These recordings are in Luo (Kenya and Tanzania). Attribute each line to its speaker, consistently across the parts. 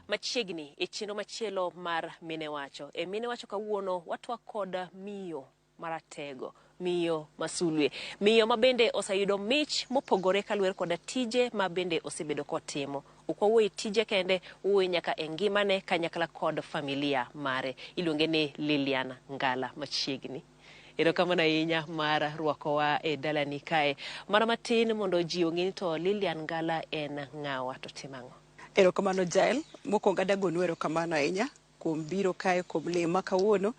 Speaker 1: Machiegni e chenro machielo mar Mine Wacho. E Mine Wacho kawuono watwak kod miyo maratego, miyo masulwe, miyo ma bende oseyudo mich mopogore kaluwore koda tije ma bende osebedo kotimo. Ok wawuoye tije kende, wawuoyo nyaka e ngimane kanyakla kod familia mare. Iluonge ni Lilian Ngala machiegni. Erokamano ahinya mar rwakowa e dalani kae. Mana matin mondo ji ong'e ni to Lilian Ngala en ng'awa to timo ang'o?
Speaker 2: Erokamano Jael, mokwongo adagonu erokamano ahinya kuom biro kae kuom lima kawuono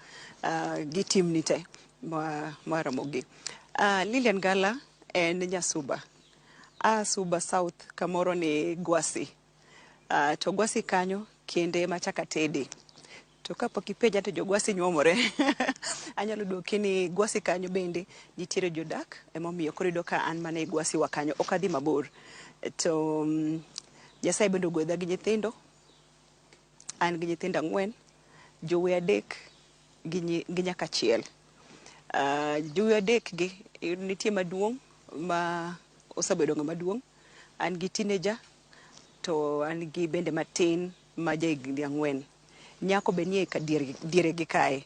Speaker 2: gi timni te ma Ramogi. Lilian Ngala en nyasuba. A Suba South kamoro ni Gwasi. To Gwasi kanyo kinde ema achako atede. To kapok ipenja to jo Gwasi nyuomore. Anyalo duoki ni Gwasi kanyo bende nitiere jodak emomiyo koro iyudo ka an mana e Gwasi wa kanyo ok adhi mabor. To Nyasaye bende ogwedha gi nyithindo. An gi nyithindo ang'wen, jowuoyi adek gi nyako achiel. Jowuoyi adek gi nitie maduong' ma osebedo ng'ama duong', an gi teenager to an gi bende matin ma ja higni 4. Nyako be nie diere gi kae.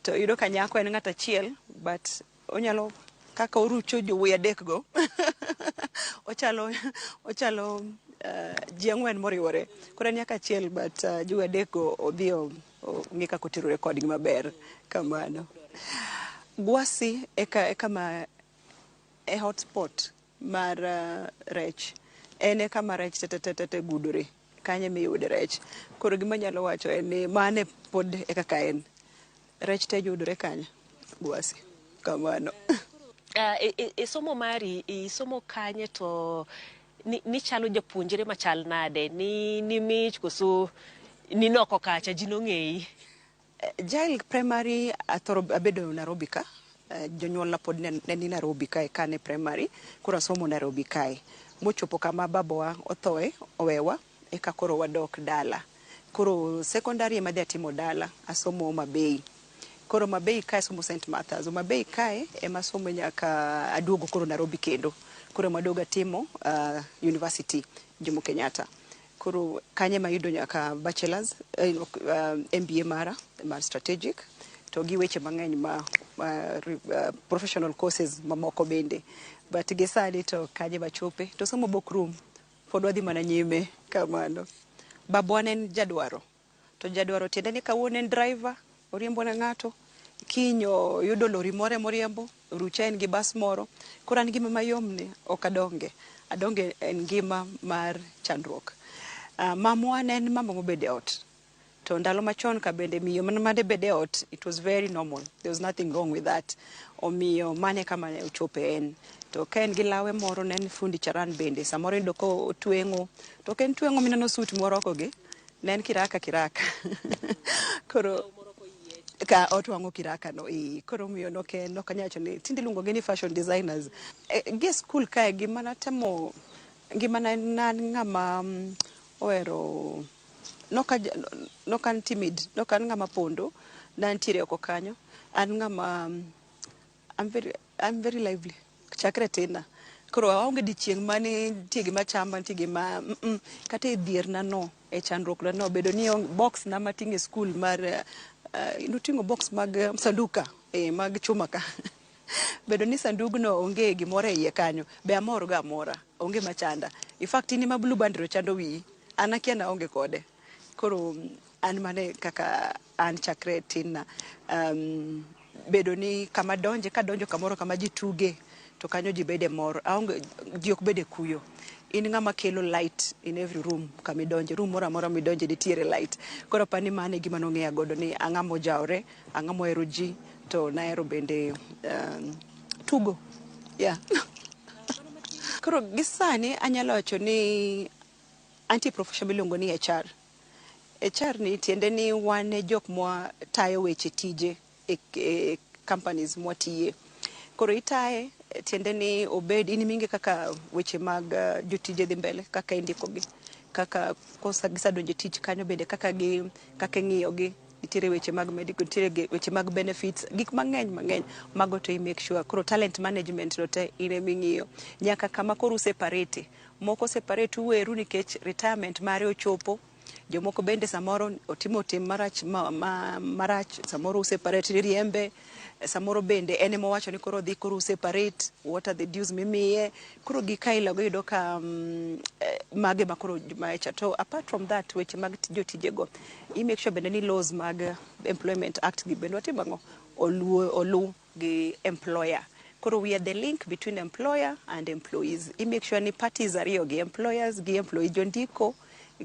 Speaker 2: To iyudo ka nyako en ng'at achiel but onyalo kaka orucho jowuoyi adek go ochalo ji ang'wen moriwore. Koro en nyako achiel but jowuoyi adek go odhi ong'e kaka oterore kodgi maber kamano. Gwasi e kama e hotspot mar rech. En e kama rech te gudore. Kanyo ema iyude rech. Koro gima anyalo wacho en ni mano pod e kaka en. Rech te yudore kanyo, Gwasi. Kamano.
Speaker 1: E somo mari, isomo kanye to nichalo japuonjre machal nade? Ni mich koso ninoko kacha ji nong'eyi?
Speaker 2: Jael primary athoro abedo Nairobi ka. Jonyuolna pod ne ni Nairobi kae kane primary. Koro asomo Nairobi kae. Mochopo kama babawa othoe, owewa, eka koro wadok dala. Koro secondary ema adhi atimo dala, asomo Homa Bay. Koro Homa Bay kae asomo St. Martha's. Homa Bay kae ema asomo nyaka aduogo koro Nairobi kendo. Koro ema aduogo atimo university Jomo Kenyatta. Koro kanyo ema ayudo nyaka bachelor's, MBA mara mar strategic to gi weche mang'eny ma professional courses mamoko bende. But gi sani to kanyo ema achope. To somo bok rum. Pod wadhi mana nyime kamano. Babwa ne en jadwaro. To jadwaro tiende ni kawuono en driver, oriembo ne ng'ato, kiny oyudo lori moro emoriembo, orucha en gi bas moro. Koro an ngima mayom ni ok adonge. Adonge e ngima mar chandruok. Mamwa ne en mama mobedo e ot. To ndalo machon ka bende miyo mana mane bedo e ot, it was very normal. There was nothing wrong with that. Omiyo mano e kama ne ochope en. To ka en gi lawe moro ne en fundi charan bende. Samoro iyudo ka otweng'o. To ok en tweng'o mineno suit mwarwako gi. Ne en kiraka kiraka. Koro ka otwang'o kiraka no Koro omiyo nok anyal wacho ni tinde iluongo gi ni fashion designers. Gi e skul kae gima natemo ngimana ne an ng'ama ohero nok an timid, nok an ng'ama pondo, ne antiere oko kanyo. An ng'ama I'm very lively chakre tinna. Koro aonge odiochieng' mane nitie gima chamba, nitie gima kata e dhier na no, e chandruok na no, bedo ni box na mating'o e skul mar noting'o box mag sanduk ka, mag chuma ka. Bedo ni sandugno onge gimoro e iye kanyo, be amor go amora, onge machanda. In fact in ema blue band no chando wiyi, an akia ni aonge kode. Koro an mano e kaka an chakre tinna. Bedo ni kama donje, kadonjo kamoro kama ji tuge, to kanyo ji bede mor. Aonge, ji ok bede kuyo. In ng'ama kelo light in every room kama idonje. Room moro amora midonje nitiere light. Koro apani mano e gima nong'eya godo ni ang'ama ojawore, ang'ama ohero ji, to nahero bende tugo. Yeah. Koro gi sani anyalo wacho ni antie profession miluongo ni HR. HR ni tiende ni wan e jok mwa tayo weche tije e companies mwatiye. Koro itaye tiende ni obed in ema ing'e kaka weche mag jotije dhi mbele, kaka indiko gi, kaka gisedonjo e tich kanyo bende kaka gi kaka ing'iyo gi. Nitiere weche mag medical, nitiere weche mag benefits, gik mang'eny mang'eny. Mago to i make sure. Koro talent management no te in ema ing'iyo. Nyaka kama koro u separate. Moko separate uweru nikech retirement mare ochopo. Jomoko bende samoro otimo tim marach marach, samoro useparate riembe, samoro bende en ema owacho ni koro odhi koro useparate, what are the dues mimiye. Koro gik aila go iyudo ka mage ma koro ma HR. To apart from that, weche mag jotijego, i make sure bende ni laws mag Employment Act gi bende watimo ang'o? Olu, olu gi employer. Koro we are the link between employer and employees. I make sure ni parties ariyo gi, employers gi employees, jondiko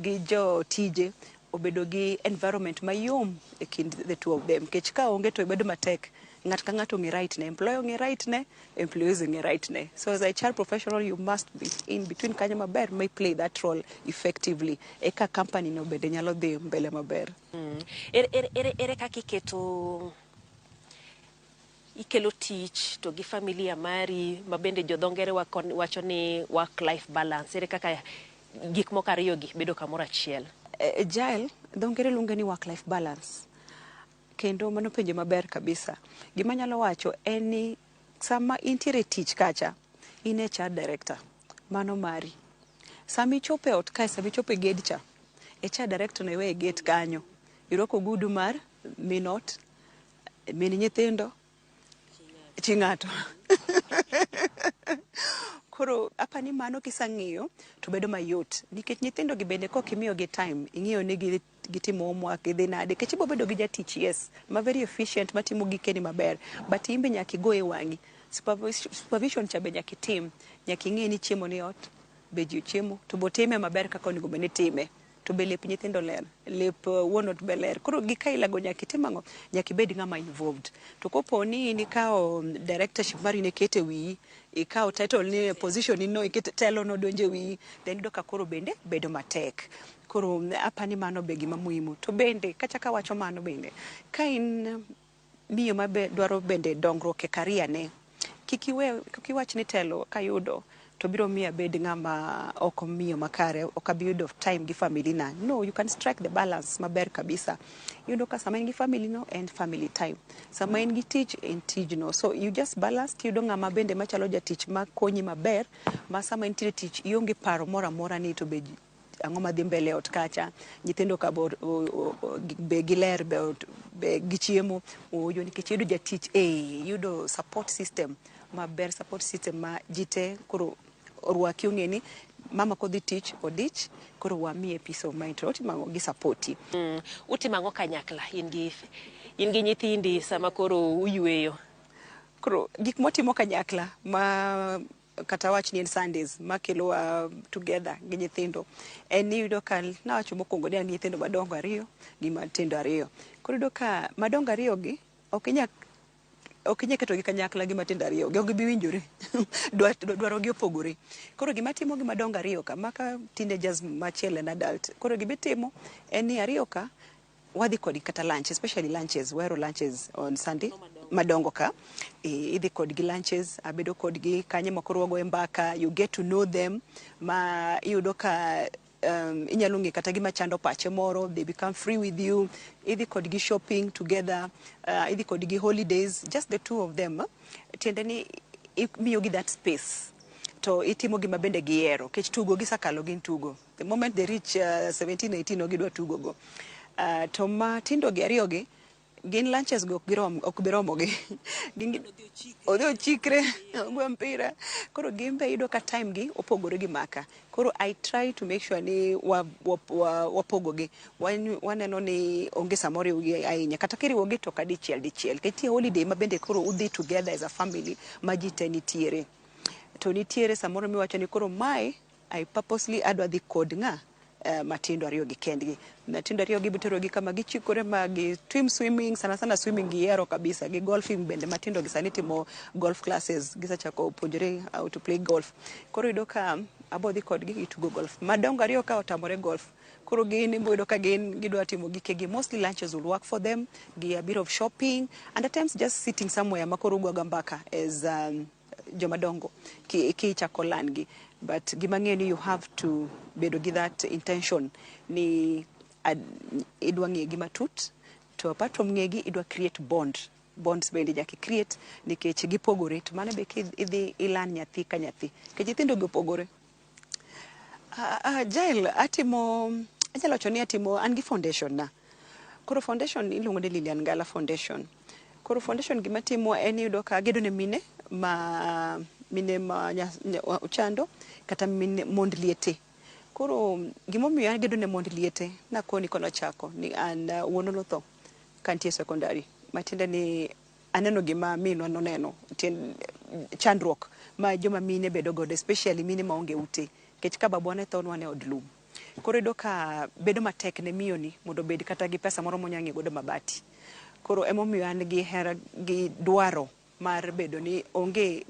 Speaker 2: gi jotije obedo gi environment mayom e kind the two of them. Nikech ka onge to bedo matek. Ng'ato ka ng'ato ong'e right ne, employer ong'e right ne, employees ong'e right ne. So as a HR professional, you must be in between kanyo maber may play that role effectively. Eka company no bende nyalo dhi mbele maber.
Speaker 1: Ere kaka iketo ikelo tich to gi familia mari ma bende jo dho ngere wacho ni work life balance, ere kaka gik moko ariyo gi bedo kamoro achiel?
Speaker 2: Jael, dho ngere luonge ni work life balance. Kendo mano penjo maber kabisa. Gima anyalo wacho en ni sama intiere e tich kacha, in HR director, mano mari. Sama ichopo e ot kae, sama ichopo e gate cha, HR director no iweyo e gate kanyo. Irwako ogudu mar min ot, min nyithindo, chi ng'ato. Koro apani mano kisang'iyo to bedo mayot nikech nyithindo gi bende kok imiyo gi time, ing'iyo ni gi gitimo homework, gidhi nade, nikech ibo bedo gi jatich, yes, ma very efficient, matimo gikeni maber, but in be nyaka igo e wang'i. Supervision cha be nyaka itim, nyaka ing'i ni chiemo ni ot be ji ochiemo to be otime maber kaka onego bed ni itime, to be lep nyithindo ler, lep wuon ot be ler. Koro gik aila go nyaka itim ang'o? Nyaka ibed ng'ama involved. To kopo ni in ikawo directorship mari ne iketo e wiyi, ikawo title ni, position ni no, iketo telo no donjo e wiyi, then iyudo ka koro bende bedo matek. Koro apani mano be gima muhimu. To bende kachako awacho mano bende, ka in miyo ma be dwaro bende dongruok e career ne, kik iwe, kik iwach ni telo kayudo to biro miyo abed ng'ama ok miyo makare, ok abi yudo time gi family na. No, you can strike the balance maber kabisa. Iyudo ka sama in gi family no en family time, sama in gi tich en tijno. So you just balance, tiyudo ng'ama bende machalo jatich makonyi maber, ma sama intiere tich ionge paro moro amora ni to be ang'o madhi mbele e ot kacha, nyithindo ka be giler, be gichiemo, ooyo, nikech iyudo jatich, iyudo support system maber, support system ma ji te koro orwaki, ong'e ni mama kodhi tich odich, koro wamiye peace of mind to otimo ang'o, gi support.
Speaker 1: Utimo ang'o kanyakla in gi nyithindi sama koro uyweyo?
Speaker 2: Koro gik mwatimo kanyakla ma kata wach ni en Sundays makelowa together gi nyithindo en ni iyudo ka nawacho mokwongo ni an gi nyithindo madongo ariyo gi matindo ariyo. Koro iyudo ka madongo ariyo gi ok inyal ketogi kanyakla gi matindo ariyo gi, ok gibi winjore. Dwaro gi opogore. Koro gima timo gi madongo ariyo ka, maka teenagers machiel en adult. Koro gima itimo en ni ariyo ka wadhi kodgi kata lunch, especially lunches, wahero lunches on Sunday madongo ka. Idhi kodgi lunches, abedo kodgi kanyo ma koro wagoye mbaka, you get to know them, ma iyudo ka inyalo ng'e kata gima chando pache moro, they become free with you. Idhi kodgi shopping together, idhi kodgi holidays, just the two of them. Tiende ni imiyogi that space to itimo gima bende gihero, nikech tugo gisekalo gin tugo. The moment they reach 17, 18, ok gidwa tugo go. To matindo gi ariyo gi gin lunches go ok girom, ok bi romo gi. Gin odhi ochikre, ogo mpira. Koro gin be iyudo ka time gi opogore gi maka. Koro I try to make sure ni wapogo gi. Waneno ni onge samoro riwgi ahinya. Kata kiriwogi to ka dichiel dichiel. Nikech nitie holiday ma bende koro udhi together as a family ma ji te nitiere. To nitiere samoro miwacho ni koro mae I purposely adwa dhi kod ng'a matindo ariyo gi kendgi. Matindo ariyo gi bitero gi kama gichikore ma gi swim, swimming, sana sana swimming gihero kabisa, gi golfing bende. Matindo gi sani timo golf classes, gisechako puonjore how to play golf. Koro iyudo ka abo dhi kodgi gitugo golf. Madongo ariyo ka otamore golf. Koro gin ibo yudo ka gin gidwa timo gikegi. Mostly lunches will work for them, gi a bit of shopping and at times just sitting somewhere ma koro ugoga mbaka as jomadongo kichako lan gi. But gima ng'eyo ni you have to bedo gi that intention ni idwa ng'e gi matut, to apart from ng'e gi idwa create bond. Bonds bende nyaka create nikech gipogore, to mano be idhi ilan nyathi ka nyathi nikech nyithindo gi opogore. Jael, atimo Anyalo wacho ni atimo an gi foundation na. Koro foundation iluongo ni Lilian Ngala Foundation. Koro foundation gima timo en iyudo ka agedo ne mine ma mine ma ochando kata mine mond liete. Koro gimomiyo agedo ne mond liete nakoni konochako ni an wuonwa notho kantie secondary. Matiende ni aneno gima minwa noneno chandruok ma joma mine bedo godo especially mine maonge ute. Nikech ka babwa ne tho ne wan e od lum. Koro iyudo ka bedo matek ne miyo ni mondo obed kata gi pesa moro monya ng'iewo godo mabati. Koro emomiyo an gi hera gi dwaro mar bedo ni onge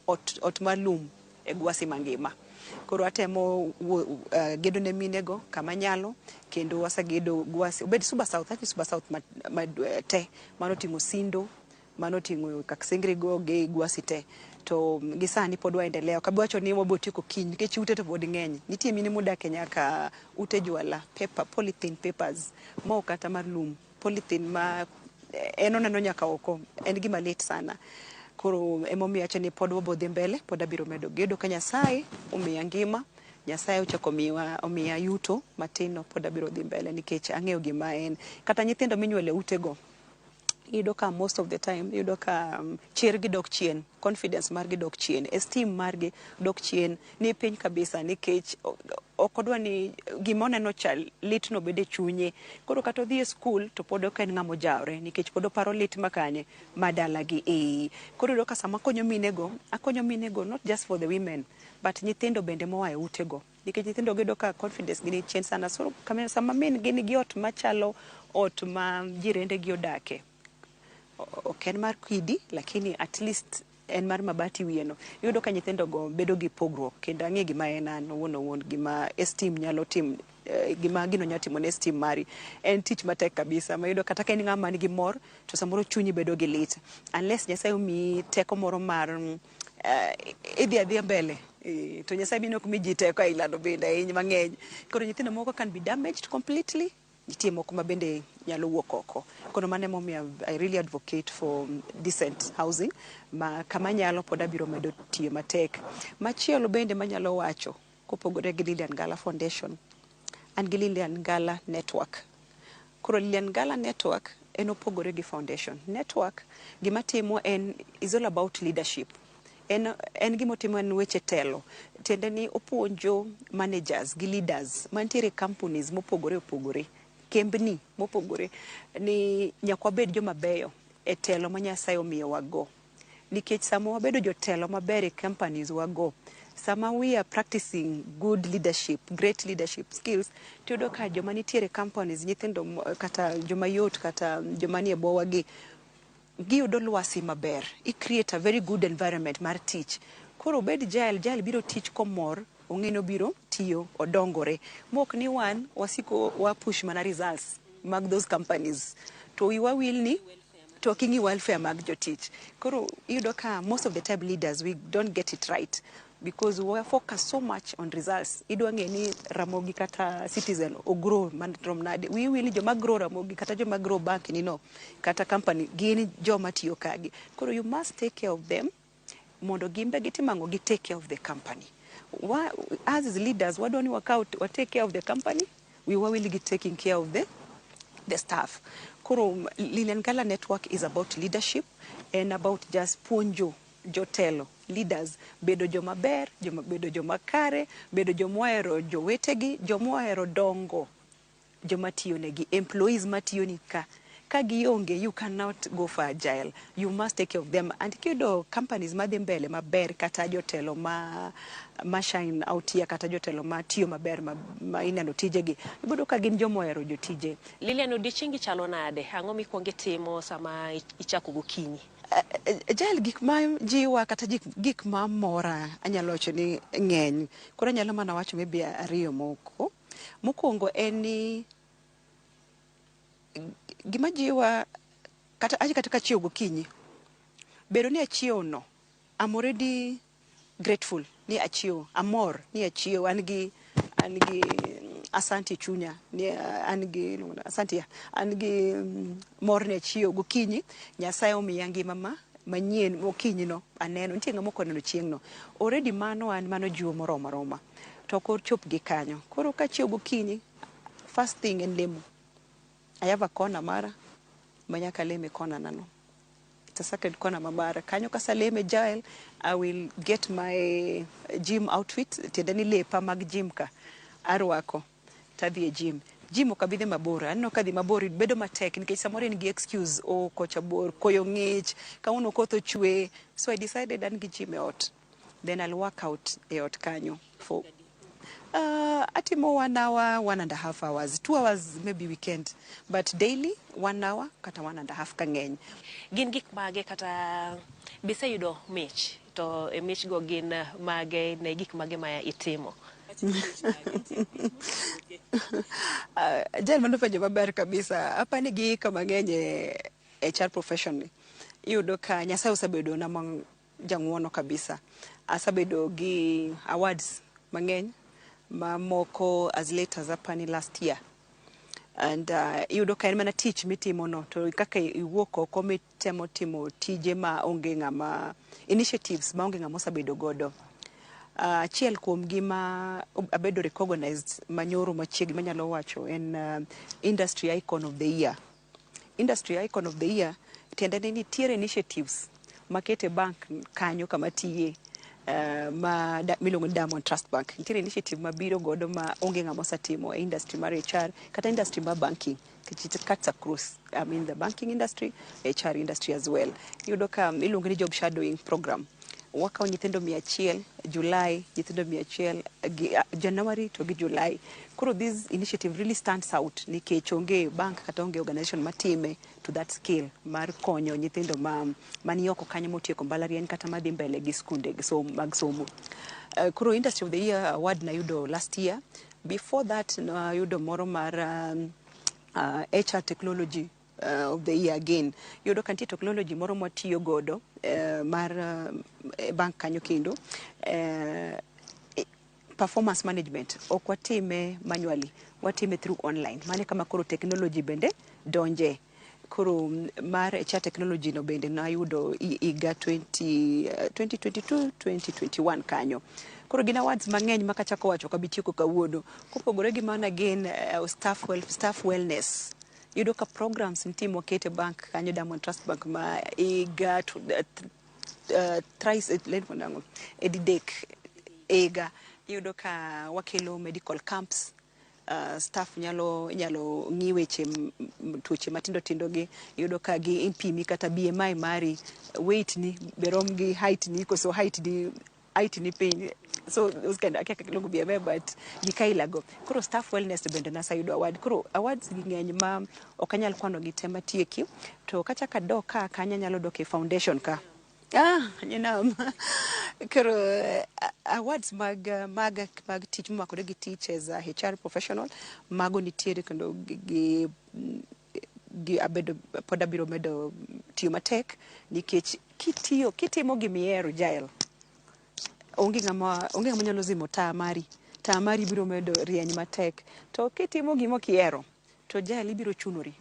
Speaker 2: ot mar lum e Gwasi mangima. Koro atemo gedo ne mine go kama anyalo kendo wasegedo Gwasi obed Suba South, achi Suba South ma te mano oting'o Sindo, mano oting'o Kaksingri go gi Gwasi te. To gi sani pod waendelea. Ok abi wacho ni wabo tieko kiny nikech ute to pod ng'eny. Nitie mine modak e nyaka ute jwala, paper, polythene papers, ma ok kata mar lum, polythene ma en oneno nyaka oko. En gima lit sana. Koro emomiyo awacho ni pod wabo dhi mbele, pod abiro medo gedo ka Nyasaye omiya ngima, Nyasaye ochako omiya yuto matin no pod abiro dhi mbele nikech ang'eyo gima en. Kata nyithindo minyuolo e utego, iyudo ka most of the time iyudo ka chir gi dok chien, confidence margi dok chien, esteem margi dok chien, ni piny kabisa nikech ok odwa ni gima oneno cha lit no bed e chunye. Koro kata odhi e skul to pod ok en ng'ama ojawre nikech pod oparo lit makanye ma dalagi. Koro iyudo ka sama akonyo minego, akonyo minego not just for the women but nyithindo bende moa e utego. Nikech nyithindo giyudo ka confidence gi ni chien sana. So sama min gi nigi ot machalo ot ma jirende gi odake, ok en mar kidi lakini at least en mar mabati wiye no. Iyudo ka nyithindo go bedo gi pogruok kendo ang'e gima en an owuon owuon gima esteem nyalo timo gima gino nyalo timo ne esteem mari. En tich matek kabisa ma iyudo kata ka in ng'ama nigi mor to samoro chunyi bedo gi lit. Unless Nyasaye omiyi teko moro mar idhi adhiya mbele. To Nyasaye bende ok mi ji teko aila no bende ahinya mang'eny. Koro nyithindo moko can be damaged completely. Nitie moko ma bende nyalo wuok oko. Koro mano emomiyo I really advocate for decent housing ma kama anyalo pod abiro medo tiyo matek. Machielo bende manyalo wacho kopogore gi Lilian Ngala Foundation, an gi Lilian Ngala Network. Koro Lilian Ngala Network en opogore gi foundation. Network gima timo en is all about leadership. En gimotimo en weche telo. Tiende ni opuonjo managers gi leaders mantiere e companies mopogore opogore, kembni mopogore ni nyaka wabed joma beyo e telo ma Nyasaye omiyowa go. Nikech sama wabedo jotelo maber e companies wago, sama we are practicing good leadership, great leadership skills, tiyudo ka joma nitiere e companies, nyithindo kata joma yot kata joma nie bwowa gi, giyudo lwasi maber. I create a very good environment mar tich. Koro obed jael, jael biro tich komor, ong'e ni obiro tiyo, odongore. Mok ni wan wasiko wa push mana results mag those companies. To wiwa wil ni to ok ing'i welfare mag jotich. Koro iyudo ka most of the time leaders we don't get it right because we focus so much on results. Idwa ng'e ni Ramogi kata Citizen ogrow marom nade. Wiyi wil ni joma grow Ramogi kata joma grow bank ni no kata company gin joma tiyo kagi. Koro you must take care of them mondo gin be gitim ang'o gi take care of the company. Us as leaders wadwa ni wakaw wa take care of the company, wiwa wil gi taking care of the staff. Koro Lilian Ngala Network is about leadership and about just puonjo jotelo, leaders, bedo joma ber, joma, bedo joma kare, bedo joma ohero jowetegi, joma ohero dongo joma tiyo negi, employees matiyo ni ka. Ka gionge, you cannot go for agile. You must take care of them. And kiyudo companies madhi mbele maber kata jotelo ma shine out here kata jotelo ma tiyo maber ma ineno tijegi, iboyudo ka gin joma ohero jotije.
Speaker 1: Lilian, odiochiengi chalo nade? Ang'o mikwongo itimo sama ichako gokinyi?
Speaker 2: Jael, gik ma jiwa kata gik ma mora anyalo wacho ni ng'eny. Koro anyalo mana wacho maybe ariyo moko. Mokwongo en ni gima jiwa kata aji kata kachiew gokinyi, bedo ni achiew no, I'm already grateful ni achiew, amor ni achiew, an gi asante e chunya ni an gi asante ya, an gi mor ni achiew gokinyi, Nyasaye omiya ngima ma manyien okinyi no aneno nitie ng'ama ok oneno chieng' no. Already mano an mano jiwo moromo aroma. To ok ochop gi kanyo. Koro kachiew gokinyi, First thing en lemo. I have a corner mara ma nyaka leme corner nano. It's a sacred corner ma mara. Kanyo kasaleme Jael, I will get my gym outfit, tiende ni lepa mag gym ka arwako tadhi e gym. Gym ok abi dhi mabor, aneno kadhi mabor bedo matek nikech samoro in gi excuse, oh kocha bor, koyo ng'ich, kawuono koth ochwe. So I decided an gi gym e ot. Then I'll work out e ot kanyo for atimo 1 hour, 1.5 hours, 2 hours maybe weekend, but daily 1 hour kata 1.5 kang'eny.
Speaker 1: Gin gik mage kata biseyudo mich to e mich go gin mage ne gik mage ma itimo?
Speaker 2: Jael, mano penjo maber kabisa. Apani giiko mang'eny e HR profession ni. Iyudo ka Nyasaye osebedo na jang'uono kabisa. Asebedo gi awards mang'eny mamoko as late as apani last year. And iyudo ka en mana tich mitimo no to kaka iwuok oko mitemo timo tije ma onge ng'ama initiatives ma onge ng'ama osebedo godo. Achiel kuom gi ma abedo recognized manyoro machiegni manyalo wacho en Industry Icon of the Year. Industry Icon of the Year tiende ni nitiere initiatives makete bank kanyo kama tiye ma miluongo ni Diamond Trust Bank. Nitiere initiative mabiro godo ma onge ng'ama osetimo e industry mar HR kata industry mar banking nikech it cuts across, I mean, the banking industry, HR industry as well. Iyudo ka iluongo ni job shadowing program. Wakawo nyithindo 100 July, nyithindo 100 gi January to gi July. Koro this initiative really stands out nikech onge bank kata onge organization matime to that scale mar konyo nyithindo ma mani oko kanyo motieko mbalariany kata madhi mbele gi skunde so, mag somo. Koro Industry of the Year award nayudo last year. Before that nayudo moro mar HR Technology of the Year again. Iyudo ka nitie technology moro mwatiyo godo mar bank kanyo kendo performance management ok watime manually, watime through online. Mano e kama koro technology bende donje. Koro mar HR technology no bende nayudo higa 20, 2022 2021 kanyo. Koro gin awards mang'eny ma kachako wacho ok abi tieko kawuono. Kopogore gi mano again, staff wellness. Iyudo ka programs nitie mwakete bank kanyo Diamond Trust Bank ma higa thrice nang'o e didek higa iyudo ka wakelo medical camps, staff nyalo inyalo ng'i weche tuoche matindo tindo gi iyudo ka gi ipimi kata BMI mari, weight ni be rom gi height ni koso height ni piny, so those kind, akia kaka iluongo BMI, but gik aila go. Koro staff wellness bende naseyudo award. Koro awards gi ng'eny ma ok anyal kwano gi te matieki. To kachak adok ka kanyo anyalo dok e foundation ka. Ah, koro awards mag tich momakore gi tich as a HR professional mago nitiere kendo gi abedo pod abiro medo tiyo matek nikech kitiyo kitimo gimihero Jael, onge ng'ama nyalo zimo taa mari. Taa mari biro medo rieny matek. To kitimo gima ok ihero to Jael ibiro chunori.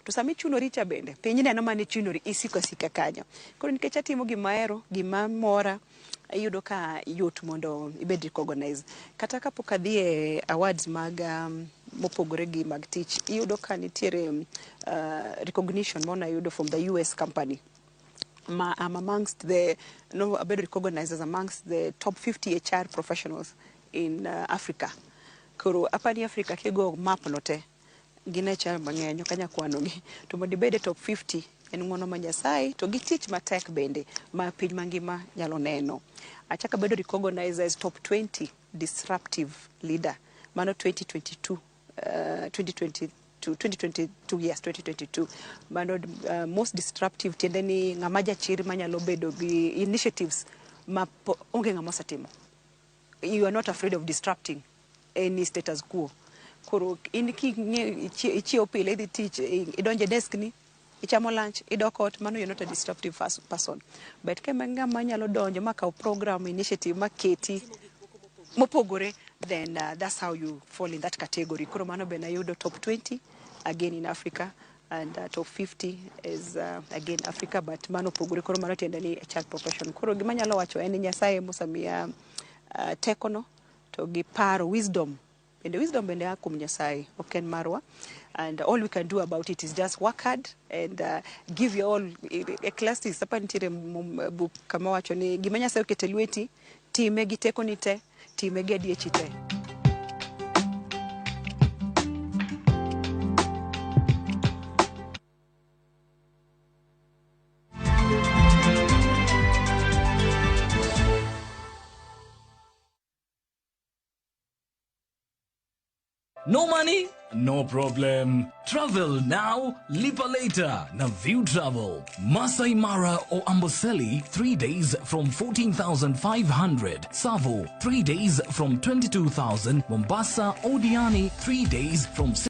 Speaker 2: To sama ichunori cha bende piny neno mana ichunori isiko asika kanyo. Koro nikech atimo gima ahero, gima mora, iyudo ka yot mondo ibed recognized. Kata kapok adhi e awards mag mopogore gi mag tich, iyudo ka nitiere recognition moro nayudo from the US company ma I'm amongst the no abedo recognized as amongst the top 50 HR professionals in Africa. Koro apani Africa kigo map no te gin HR mang'eny ok anya kwano gi to mondo ibed e top 50 en ng'uono ma Nyasaye to gi tich matek bende ma piny mangima nyalo neno. Achako abedo recognized as top 20 disruptive leader mano 2022, 2022 2022, yes, 2022. Mano most disruptive tiende ni ng'ama jachir manyalo bedo gi initiatives ma onge ng'ama osetimo. You are not afraid of disrupting any status quo. Koro in ichiewo pile idhi tich, idonjo e desk ni ichamo lunch, idok ot, mano you're not a disruptive person. But ka ng'ama nyalo donjo ma kaw program initiative ma keti mopogore, then that's how you fall in that category. Koro mano be nayudo top 20 again in Africa and top 50 is again Africa, but mano opogore. Koro mano tiende ni HR profession. Koro gima anyalo wacho en ni Nyasaye mosemiya tekono to gi paro, wisdom. Bende wisdom bende a kuom Nyasaye, ok en marwa. And all we can do about it is just work hard and give your all. Ecclesiastes apa nitiere buk kama wacho ni gima Nyasaye oketo e lweti, time gi tekoni te, time gi adiechi te.
Speaker 3: No money? No problem. Travel now, lipa later. Na View Travel. Masai Mara or Amboseli, 3 days from 14,500. Savo, 3 days from 22,000. Mombasa or Diani, 3 days from